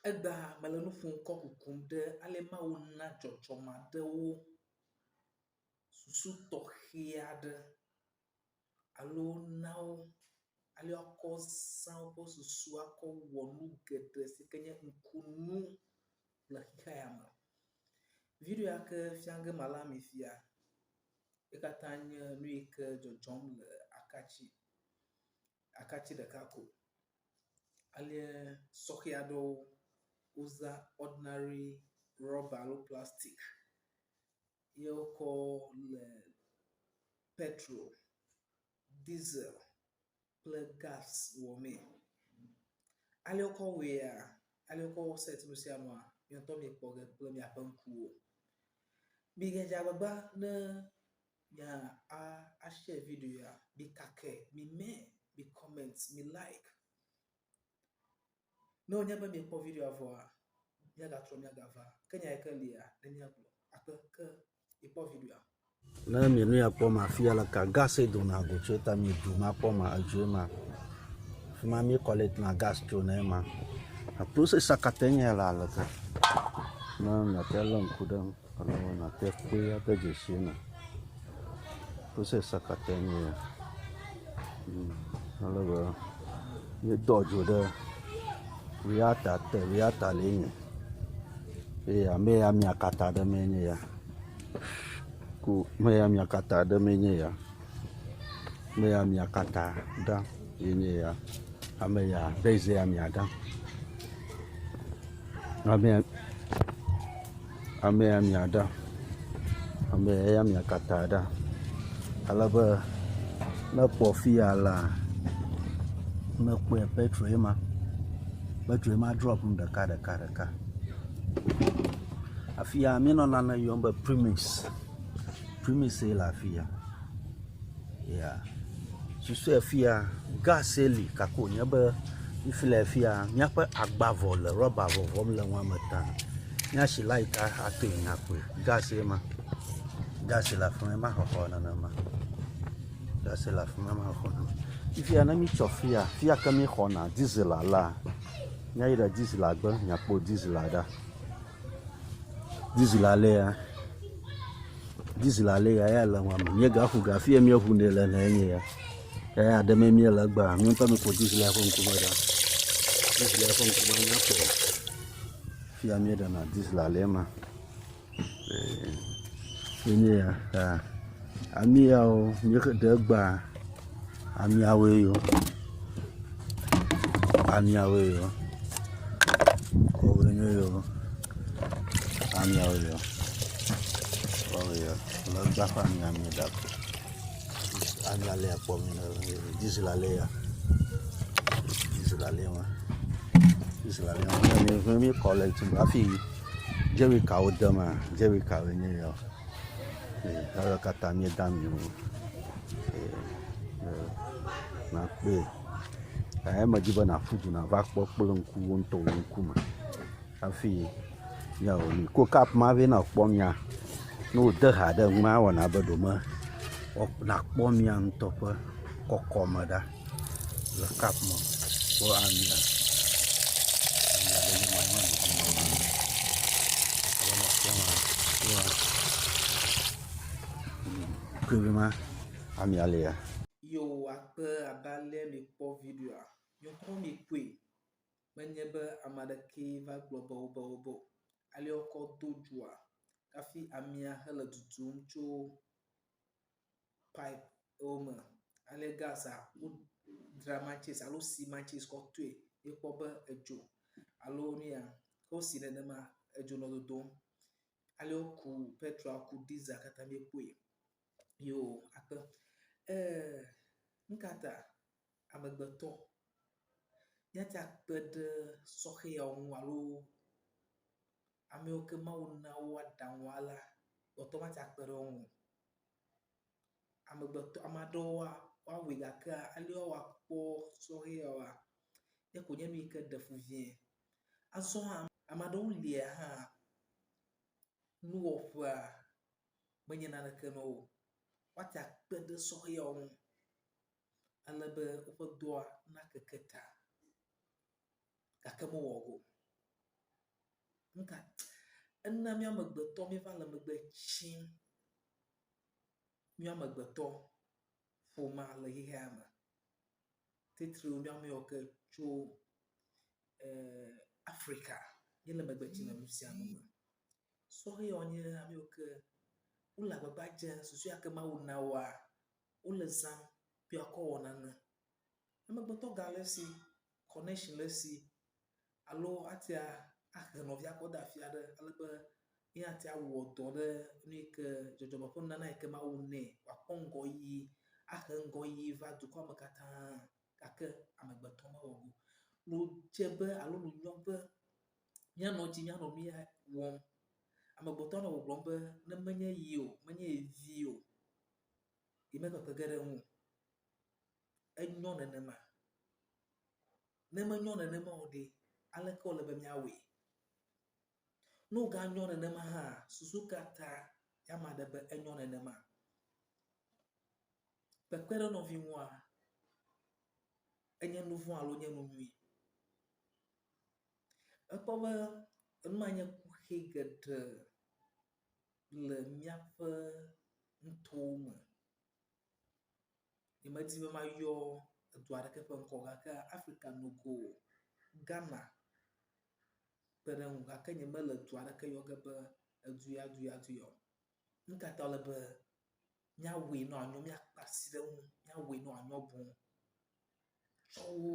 Egbea mele nu ƒom kɔ kukum ɖe ale Mawu na dzɔdzɔme aɖewo susu tɔxɛ aɖe alo na wo ale woakɔ zã woƒe susu akɔ wɔ nu geɖe si ke nye ŋkunu le xexea ya me. Video ya ke fia ge mala mi fia, ye katã nye nu yi ke dzɔdzɔm le akatsi, akatsi ɖeka ko. Ale sɔhɛ aɖewo wozã ordinary rɔba alo plastic ye wokɔ le petrol, diesel kple gas wɔmee. Ale wokɔ wɔea, ale wokɔ set nu sia nua, mia ŋutɔ miekpɔ ge kple miaƒe ŋkuwo. Migadze agbagba ne mia a a share video ya, mikakɛ, mi mɛ, mi comment, mi like. Ne wònye be miekpɔ videoa vɔa, míagatrɔ míagava. Ke nya yi ke lia, ne míagblɔ. Akpe ke mikpɔ videoa. Ne mi nu ya kpɔ ma fia le ka gas ye dona go tso ta mi du ma kpɔ ma edzoe ma. Fima mi collect na gas tso ne ma. Process katã nye la le ke. Ne miate lé ŋku ɖe ŋu alo nate kpɔe ade dzesi eme. Process katã nye ya. Ale be míedɔ dzo ɖe reactor te, reactor lee nye eye ame ya amia katã ɖe mee nye ya. Ku ame ya amia katã ɖe mee nye ya. Ame ya amia katã ɖa ye nye ya. Ame ya beze amia ɖa. Ame ya ame ya amia ɖa. Ame ya amia katã ɖa. Ale be ne ekpɔ fi ya la, ne ekpɔe petrol ye ma. Petrol ye ma drop ɖeka ɖeka ɖeka. Afi ya míenɔ nane yɔm be premix. Premix ye le afi ya. Ya susɔe fia gas ye li gake wònye be fifi le fia míaƒe agba vɔ le rɔba vɔvɔm le nua me ta míasi light atoe míakpɔe. Gas ye ma. Gas le afi ma ye ma xɔxɔ nenema. Gas le afi ma ye ma xɔxɔ nenema. Fifia ne mítsɔ fia, fia ke míxɔna diesel la, míayi ɖe diesel gbe míakpɔ diesel ɖa. Diesel alea, diesel alea ya le nua me. Míegaƒu ga afi ya míeʋunɛ le hã enye ya. Eya ɖe mee míele egbea. Míawo ŋutɔ míekpɔ diesel ƒe ŋkume ɖa. Diesel ƒe ŋkume nyakpɔ. Fia míeɖena diesel le ema. Ee nye ya ta ami yawo míeɖe egbea amiawoe yio. Amiawoe yio. Woawoe nye yewo. Amiawoe yio. Woawoe yio. Legba ƒe amia míeɖa ko. Amia le ya kpɔm míele. Diesel le ya. Diesel le ma. Diesel le ma. Ne míekɔ le hafi Jerikawo dema, jerikawoe nye ya. Eye katã míeda ami wo. Eye nakpɔe. Eye medi be nàƒu du nàva kpɔ kple ŋkuwò ŋutɔ wò ŋkume hafi míawɔ nu. Ko kap ma vɛ ne èkpɔ mía, ne wòde ha ɖe ŋu ewɔna abe ɖe me nàkpɔ mía ŋutɔ ƒe kɔkɔme ɖa le kap me kpɔ amia. Kpe ma amia lia. Yo akpe abe ale mikpɔ videoa, miwo ŋutɔ mikpɔe. Menye be ame aɖekee va gblɔ be wobe wobe o. Ale wokɔ do dzoa hafi amia hele dudum tso pipewo me. Ale gasa wodzra matsis alo si matsis kɔ toe míekpɔ be edzo alo nu ya wosi nenema edzo nɔ dodom. Ale woku petrola ku diesel katã míekpɔe. Yo akpe. Ee nu ka ta amegbetɔ míate akpe ɖe sɔhɛ yawo ŋu alo ame yiwo ke Mawu na wo aɖaŋua la, gbetɔ mate akpe ɖe wo ŋu o. Amegbetɔ ame aɖewoa, woawɔe gakea ale woakpɔ sɔhɛ yawoa, ye koe nye nu yi ke ɖe fu vie. Azɔ hã ame aɖewo lia hã nuwɔƒea menye naneke na wo o. Woate akpe ɖe sɔhɛ yawo ŋu ale be woƒe dɔa nakeke ta gake mewɔ o. Nuka ena mía amegbetɔ míeva le megbe tsim. Mía amegbetɔ ƒomea le xexea me. Titriwo mía ame yiwo ke tso eh, Afrika míele megbe tsim le nu sia nu me. Sɔhɛ yawo nye ame yiwo ke wole agbagba dzem susu ya ke Mawu na woa, wole zãm be yewoakɔ wɔ nane. Amegbetɔ ga le esi, connection le esi alo atia ahe nɔvia kɔ de afi aɖe ale be ye hã atia wɔ dɔ ɖe nu yi ke dzɔdzɔme ƒe nunana yi ke Mawu nɛ wòakpɔ ŋgɔyiyi, ahe ŋgɔyiyi va dukɔa me katã gake amegbetɔ mewɔ go. Nu dze be alo nu nyɔ be míanɔ edzi míanɔ nu ya wɔm. Amegbetɔ nɔ gbɔgblɔm be ne menye ye o, menye ye vi o, ye mekpekpe ge ɖe eŋu o. Enyo nenema. Ne menyo nenema o ɖe, aleke wòle be míawɔe? Ne wòganyo nenema hã, susu ka ta ye ame aɖe be enyo nenema? Kpekpe ɖe nɔvi ŋua, enye nu vɔ̃ alo nye nu nyui? Ekpɔ be enu ma nye kuxi geɖe le míaƒe nutowo me. Nyemedi be mayɔ edu aɖeke ƒe ŋkɔ o gake Afrika nogo Ghana kpe ɖe eŋu gake nyemele du aɖeke yɔ ge be edu ya, du ya, du ya o. Nu ka ta wòle be míawɔe ne wòanyo, míakpe asi ɖe eŋu, míawɔe ne wòanyo boŋ tsɔ wu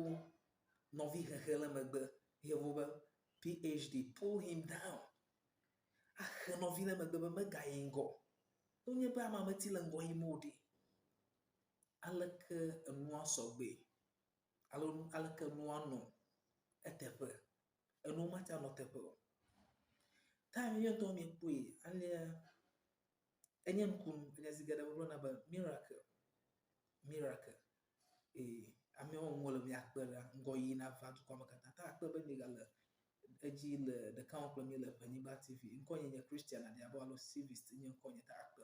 nɔvihehe le megbe. Yevu be PhD, pull him down. Ahe nɔvi ɖe megbe be megayi ŋgɔ o. Wonye be amea meti le ŋgɔ yim o ɖe, aleke enua sɔgbee alo aleke nua nɔ eteƒe? Enuwo mate anɔ eteƒe o. Ta mi ŋutɔ miekpɔe alea enye nukunu. Enye zi geɖe megblɔna be miracle, miracle. Ee, amewo ŋu le miakpe ɖa, ŋgɔyiyi nava dukɔa me katã. Ta akpe be miegale edzi le ɖeka wɔm kple mi le Ʋenyigba TV. Ŋkɔnye nye Christian Adiabo alo Civist nye ŋkɔnye ta akpe.